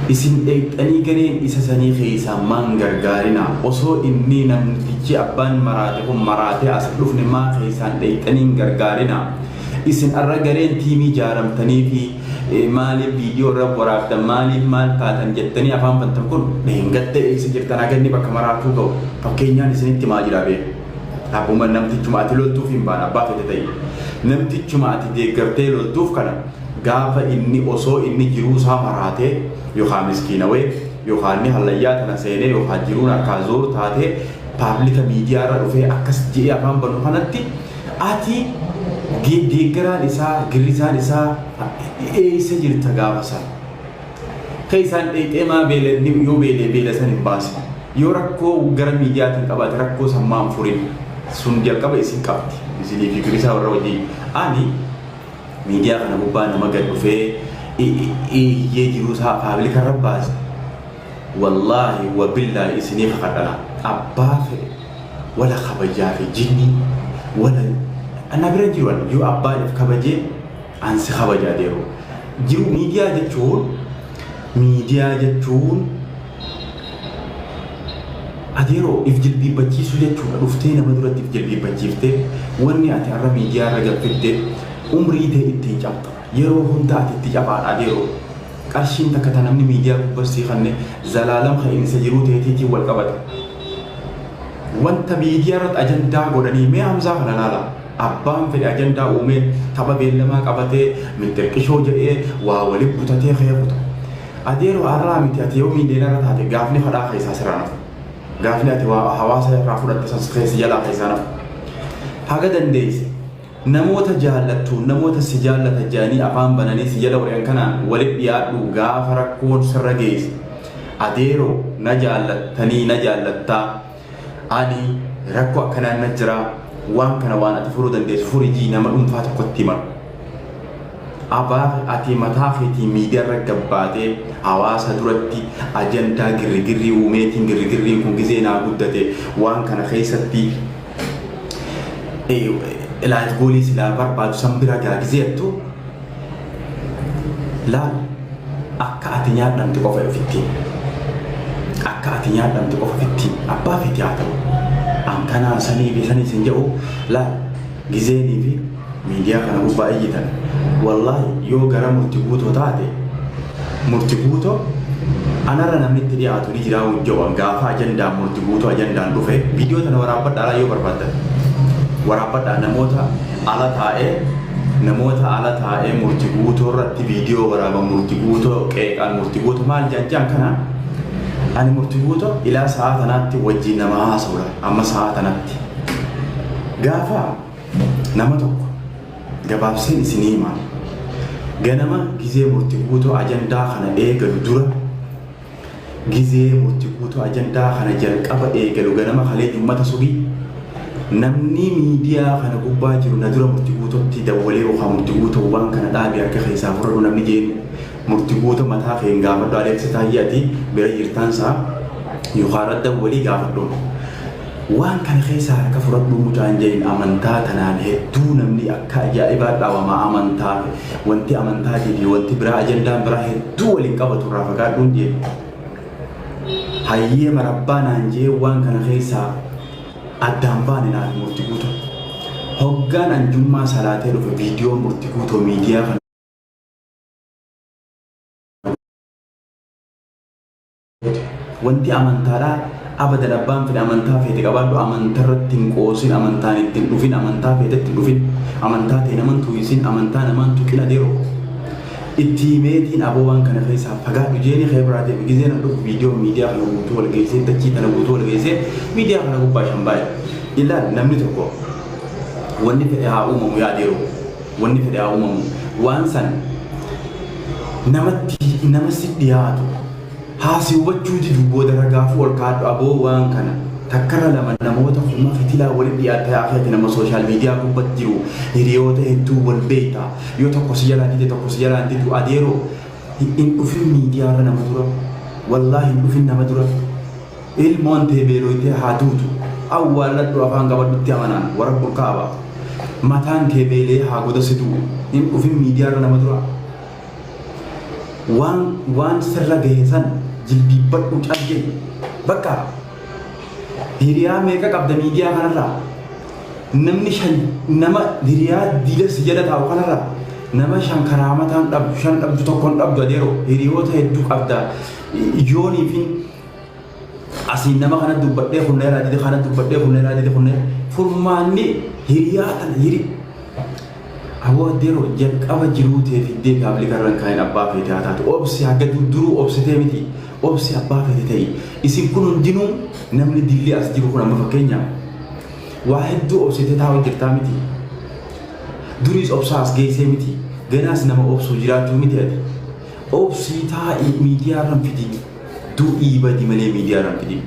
Isin dheeyxanii gareen isa sanii keeysaa maan gargaarinaa? Osoo innii namtichi abbaan maraate kun maraatee as hin dhufne maa keeysaan dheeyxanii hin gargaarinaa? Isin arra gareen tiimii jaaramtaniifi maaliif viidiyoo irra waraabdan maaliif maal taatan jettanii afaan bantan kun dheengadda eeysa jirtan haga inni bakka maraatuu ga'u fakkeenyaan isinitti himaa jira bee. Abbuma namtichuma ati loltuuf hin baana abbaa fete ta'i. Namtichuma ati deeggartee loltuuf kana gaafa inni osoo inni jiruu isaa maraatee yookaan miskiinawee yookaan inni hallayyaa tana seenee yookaan jiruun harkaa zoor taatee paablika miidiyaa irra dhufee akkas je'ee afaan banu kanatti ati deeggaraan isaa girrisaan isaa eessa jirta gaafa sana. Keessaan dheeyxee maa beela inni yoo beelee beela san hin baasne. Yoo rakkoo gara miidiyaatiin qabaate rakkoo san maa hin furin. Sun jalqaba isin qabdi. Isinii fi girisaa warra wajjin. Ani miidiyaa kana gubbaa nama gad dhufee iyyee jiruu isaa paablika irra baase. Wallaahi wa billaahi isinii kakadhala. Abbaa fedhe wala kabajaa fi jinnii wala ana bira jiru yoo abbaan if kabajee An si kabaja adeero. Jiru miidiyaa jechuun miidiyaa jechuun adeero if jilbiibbachiisuu jechuudha. Dhuftee nama duratti if jilbiibbachiiftee wanni ati har'a miidiyaa irra galfidde umrii tee ittiin cabxa. Yeroo hunda ati itti cabaadha adeero. Qarshiin takka ta namni miidiyaa gubbas sii kanne zalaalam ka'iinsa jiruu teetiitiin wal qabata. Wanta miidiyaa irratti ajandaa godhanii mee Hamzaa kana laalaa. Abbaan fedhe ajandaa uumee, tapha beellamaa qabatee, mixxirqishoo jedhee, waa wali butatee ka'ee kuta. Adeeroo har'aa miti ati yoo miiliyoonara taate gaafni kadhaa keessaa sirraa nafu. Gaafni ati waa hawaasa irraa fudhatte san keessa jalaa keessaa nafu. Haga dandeesse namoota jaallattu namoota si jaallata jedhanii afaan bananii si jala wari'an kanaan walitti dhiyaadhu gaafa rakkoon sirra geesse. Adeeroo na jaallattanii na jaallattaa Ani rakkoo akkanaan na jira waan kana waan ati furuu dandeessu furi jii nama dhuunfaa tokkotti himadhu. Abaa ati mataa keetii miidiyaarra gabbaatee hawaasa duratti ajandaa girrigirrii uumeetiin girrigirriin kun gizee naa guddate waan kana keessatti laayif goolii silaa barbaadu san bira gaa gizee jettu Laal akka ati nyaadhamte qofa ofitti himi. Akka ati nyaadhamte qofa ofitti himi. Abbaa feeti haa ta'u. An kanaa sanii fi sanii sin jedhu laal gizeenii fi miidiyaa kana gubbaa iyyitan. Wallaahi yoo gara murti guutoo taate murti guutoo anarra namni itti dhiyaatu ni jiraa hojjewan gaafa ajandaan murti guutoo ajandaan dhufe viidiyoo tana waraabbadhaa yoo barbaaddan waraabbadhaa namoota ala taa'ee namoota ala taa'ee murti guutoo irratti viidiyoo waraaban murti guutoo qeeqaan murti guutoo maal jaan jaan kana ani murti guutoo ilaa sa'aa tanaatti wajjin nama haasa'udha amma sa'aa tanatti gaafa nama tokko gabaabseen isinii himaa ganama gizee murti guutoo ajandaa kana eegalu dura Gizee Murti Guutuu ajandaa kana jalqaba eegalu ganama kalee jummata subii namni miidiyaa kana gubbaa jiru na dura Murti Guutotti dawwalee yookaan Murti Guutoo waan kana dhaabi harka keessaa fudhadhu namni jeen Murti Guuto mataa keen gaafadhu Aleeksi Taayyee ati bira jirtaan isaa yookaan irra dawwalii gaafadhuun. Waan kana keessaa harka fudhadhuu mucaan jeen amantaa tanaan hedduu namni akka ajaa'ibaa dhawamaa amantaa wanti amantaatii fi wanti biraa ajandaan biraa hedduu waliin qabatu irraa fagaadhuun jeen. Hayyee marabbaa naan jee waan kana keessaa addaan baane naaf murti guutuu. Hoggaan anjummaa salaatee dhufe viidiyoo murti guutoo miidiyaa kana Wanti amantaadhaa abadan abbaan fedhe amantaa feete qabaadhu amantarratti hin qoosin amantaan itti hin dhufin amantaa feetetti hin dhufin amantaa tee naman tuyisin amantaa namaan tuqin adeero itti himeetiin aboo waan kana keessaa fagaadhu jeeni kee biraa deeme gizee nan dhufu viidiyoo miidiyaa kana guutuu wal geessee dachii tana guutuu wal geessee miidiyaa kana gubbaa shambaa'e ilaal namni tokko wanni fedhe haa uumamu yaa adeero wanni fedhe haa uumamu waan san namatti nama si dhiyaatu haa si hubachuu didu booda ragaafuu ol kaadhu aboo waan kana takkarra lama namoota kuma fitilaa walitti dhiyaatta yaa akhi ati nama social media gubbatti jiru hiriyoota hedduu wal beekta yoo tokko si jalaa dide tokko si jalaa hin didu adeeroo hin dhufin miidiyaa irra nama dura wallaahi hin dhufin nama dura Ilmoon tee beelooytee haa duutu. Awwaalladhu afaan qabadhutti amanaan warabbul kaaba. Mataan kee beela'ee haa goda si du'u. Hin dhufin miidiyaarra nama dura. Waan waan sirra gahe san jilbiibbadhu cal jedhi. Bakka hiriyaa meeqa qabda miidiyaa kanarraa? Namni shan nama hiriyaa diila si jala taa'u kanarraa nama shan karaamataan dhabdu shan dhabdu tokkon dhabdu adeero hiriyoota hedduu qabda yoonii fi asiin nama kana dubbadhee kunneeraa dide kana dubbadhee kunneeraa dide kunnee furmaanni hiriyaa tana hiri Aboo addeeroo jalqaba jiruu tee fiddee paablika irra hin kaayin abbaa feete haa taatu obsi haga duruu obsitee miti obsi abbaa feete ta'i isin kun hundinuu namni dilli as jiru kun amma fakkeenyaaf waa hedduu obsitee taa'u jirtaa miti duriis obsaa as geessee miti ganaas nama obsuu jiraachuu miti ati obsii taa'i miidiyaa irra hin fidin du'ii badi malee miidiyaa irra hin fidin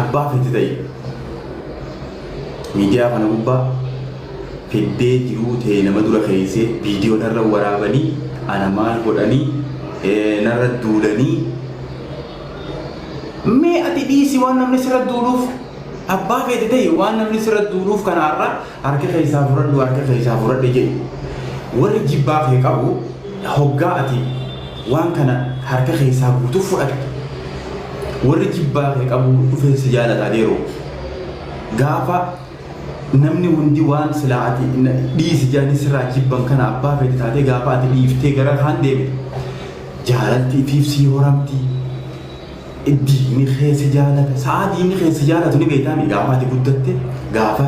Abbaa feete ta'i. Miidiyaa kana gubbaa fiddee jiruu tee nama dura keessee viidiyoo narra waraabanii ana maal godhanii narra duulanii mee ati dhiisi waan namni sirra duuluuf abbaa feete ta'e waan namni sirra duuluuf kanaarra harka keessaa fudhadhu harka keessaa fudhadhe jedhi warri jibbaa kee qabu hoggaa ati waan kana harka keessaa guutuu fudhatte warri jibbaa kee qabu dhufee si jaalata adeeroo gaafa namni hundi waan silaa ati dhiisi jedhanii sirraa jibban kana abbaa feete taatee gaafa ati dhiiftee gara kaan deemte jaalalti ifiif sii horamti diinni kee si jaalata sa'aa diinni kee si jaalatu ni beektaami gaafa ati guddatte gaafa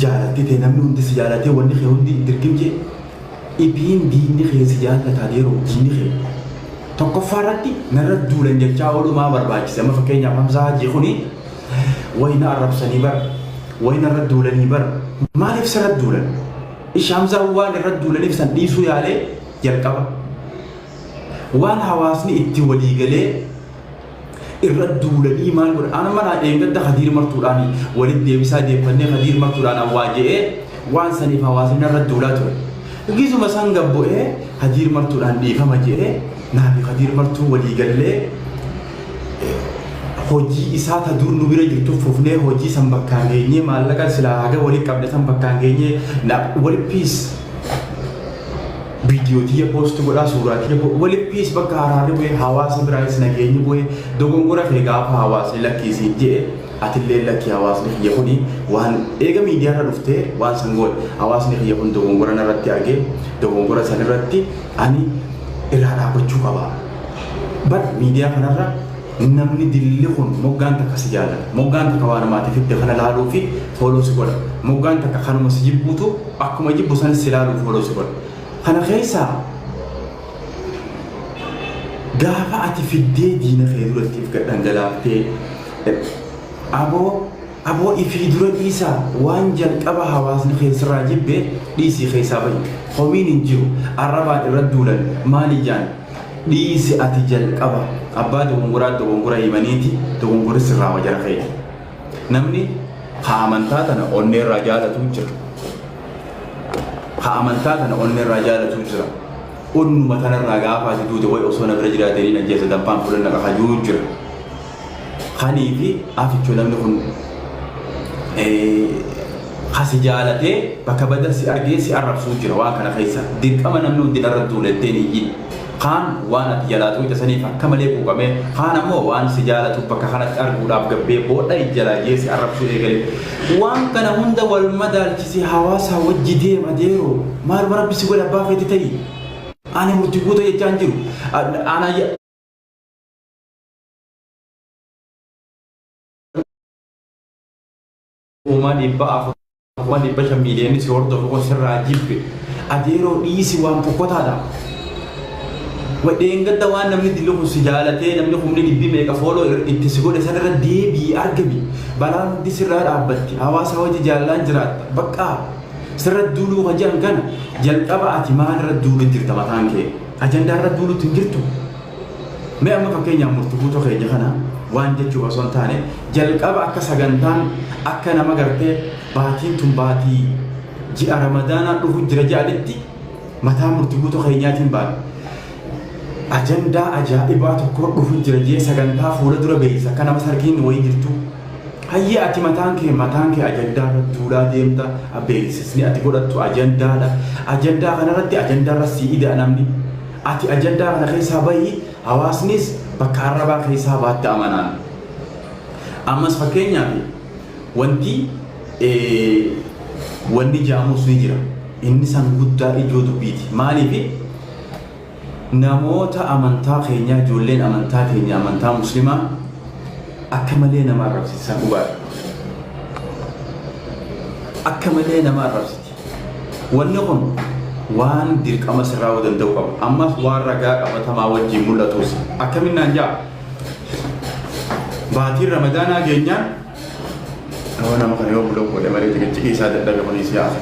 jaalalti tee namni hundi si jaalatee wanni kee hundi dirqim jee Ifiin diinni kee si jaallata adeeroo diinni kee. Tokkoffaa irratti narra duulan jechaa ooluu maa barbaachise amma fakkeenyaaf Hamzaa Hajii kuni wayi na arrabsanii bar wayi narra duulanii bar maaliif sirra duulan ishi Hamzaan waan irra duulaniif san dhiisuu yaalee jalqaba waan hawaasni itti walii galee irra duulanii maal godhan ana mana dheengadda Kadiir Martuudhaan walitti deebisaa deeffannee Kadiir Martuudhaan awwaa je'ee waan saniif hawaasni narra duulaa ture. Gizuma san gabbu'ee Kadiir Martuudhaan dhiifama je'ee naafi Kadiir Martuu walii gallee hojii isaa ta dur nu bira jirtu fufnee hojii san bakkaan geenyee maallaqa silaa haga walitti qabne san bakkaan geenyee wali piis Viidiyoo tiyya post godhaa suuraa tiyya wali peace bakka araarri bu'ee hawaasa biraayis nageenyi bu'ee dogongora kee gaafa hawaasni lakkii siin je'e atillee lakkii hawaasni kiyya kuni waan eega miidiyaarra dhuftee waan san goote hawaasni kiyya kun dogongora narratti argee dogongora san irratti ani irraa dhaabbachuu qaba. Bar miidiyaa kanarra namni dilli kun moggaan takka si jaalata moggaan takka waan namaati fidde kana laaluu fi follow si godha moggaan takka kanuma si jibbuutu Akkuma jibbu sanis si laaluuf follow si godha. Kana keessaa gaafa ati fiddee diina kee duratti if gad dhangalaaftee aboo aboo ifii dura dhiisaa waan jalqaba hawaasni kee sirraa jibbe dhiisii keessaa bahi. Komiin hin jiru arrabaan irra duulan maali jaan dhiisi ati jalqaba abbaa dogongoraa dogongora himaniiti dogongorri sirraa wajara kee. Namni ka amantaa tana onneerraa jaalatuu jira. Ka amantaa tana onneerraa jaalatuu jira. Onnuma tanarraa gaafa ati duute way osoo na bira jiraatee niin ajjeesa danfaan fuula naqa kajuu jira. Kanii fi afichoo namni kun kasi jaalatee bakka bada si argee si arrabsuu jira waan kana keessa dirqama namni hundi narra duuletteen iyyin. Kaan waan ati jalaa tuuyxe saniif akka malee quuqamee, kaan ammoo waan si jaalatuuf bakka kanatti arguudhaaf gabbee boodha ijjalaa jee si arrabsuu eegale. Waan kana hunda wal madaalchisi hawaasaa wajji deem adeeroo. Maaluma Rabbi si godhe abbaa feete ta'i. Ani murtii guutuu jechaa hin jiru. Ana 400,000 500,000 miiliyoonni si hordofu kun sirraa jibbe. Adeeroo dhiisi waan fokkotaadha. Dheengadda waan namni dilli kun si jaalatee namni kumni dhibbi meeqa fooloo itti si godhe sanirra deebi'i argami. Balaan hundi sirraa dhaabbatti. Hawaasa wajji jaalalaan jiraatta. Baqqaa sirra duuluu kan jedhan kana jalqaba ati maalirra duulu jirta mataan kee? Ajandaa irra duulutti hin jirtu. Mee amma fakkeenyaaf murti guutoo keenya kana waan jechuuf osoo hin taane jalqaba akka sagantaan akka nama gartee baatiin tun baatii ji'a ramadaanaa dhufu jira jedhanitti mataa murti guutoo keenyaatiin baate. Ajandaa ajaa'ibaa tokko dhufu jira jee sagantaa fuula dura beeksisa akka nama sargiin wayii jirtu. Hayyee, ati mataan kee ajandaa irratti duulaa deemta. Beeksisni ati godhattu ajandaadha. Ajandaa kanarratti ajandaa irra sii ida'a namni. Ati ajandaa kana keessaa bahi, hawaasnis bakka arrabaa keessaa baatte amanaan. Ammas fakkeenyaaf wanti wanni jaamus ni jira. Inni san guddaa ijoo dubbiiti. Maaliif namoota amantaa keenyaa, ijoolleen amantaa keenya, amantaa muslimaa akka malee nama arrabsiisan dhugaadha. Akka malee nama arrabsiti. Wanni kun waan dirqama sirraa'uu danda'u qaba. Ammas waan ragaa qabatamaa wajjin mul'atus. Akkamiin naan jaa? Baatiin Ramadaanaa geenyaan yoo nama kana yoo buloo godhe malee xiqinciqii isaa dadhabe kunis yaasa.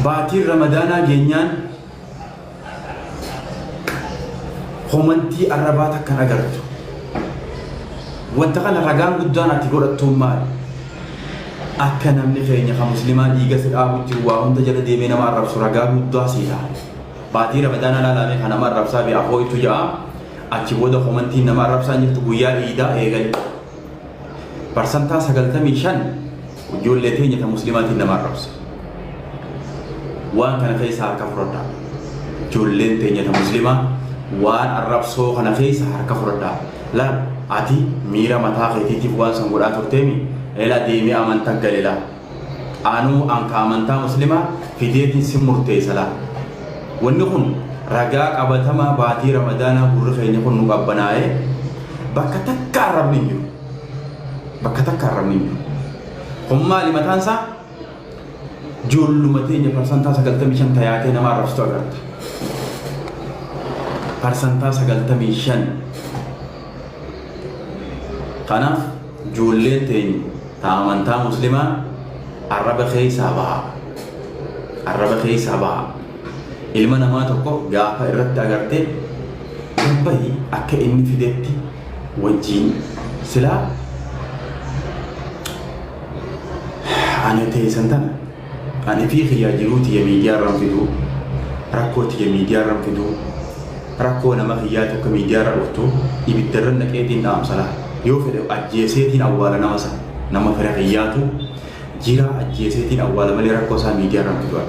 Baatiin Ramadaanaa geenyaan komantii arrabaa takkan agartu. Wanta kana ragaan guddaan ati godhattuun maali? Akka namni keenya kan muslimaa dhiiga si dhaabu jiru waa hunda jala deemee nama arrabsu ragaa guddaa sii ta'a. Baatii Ramadaanaa laalamee kan nama arrabsaa fi afooytu ja'a. Achi booda komantiin nama arrabsaa jirtu guyyaa iidaa eegali. 95% ijoollee teenya ta muslimaatiin nama arrabsa. Waan kana keessa harka fudhadhaa. Ijoolleen teenya ta muslimaa waan arrabsoo kana keessa harka fudhadhaa. Laal, ati miira mataa keetiitiif waan san godhaa turteemi ela deemee amantaa gale laa. Anuu anka amantaa muslimaa fideetiin si murteessa laa. Wanni kun ragaa qabatamaa baatii Ramadaanaa gurri keenya kun nu qabbanaa'ee bakka takka arrabni hin jiru. Bakka takka arrabni hin jiru. Kun maali mataan isaa? Ijoolluma teenya 95% tayaatee nama arrabsitu agarta. 95%. Kanaaf ijoolleen teenya ta amantaa muslimaa arraba keessaa baha. Arraba keessaa baha. Ilma namaa tokko gaafa irratti agartee gabbahi akka inni fidetti wajjiin silaa ani teessan tana ani fi kiyyaa jiruu tiyya miidiyaa irraan fiduu, rakkoo tiyya miidiyaa irraan fiduu, rakkoo nama kiyyaa tokko miidiyaa irra dhuftu ibidda irra naqeetiin dhaamsala. Yoo fedhe ajjeeseetiin awwaala nama sana, nama fira kiyyaatu jira, ajjeeseetiin awwaala malee rakkoo isaa miidiyaa irraan fiduu.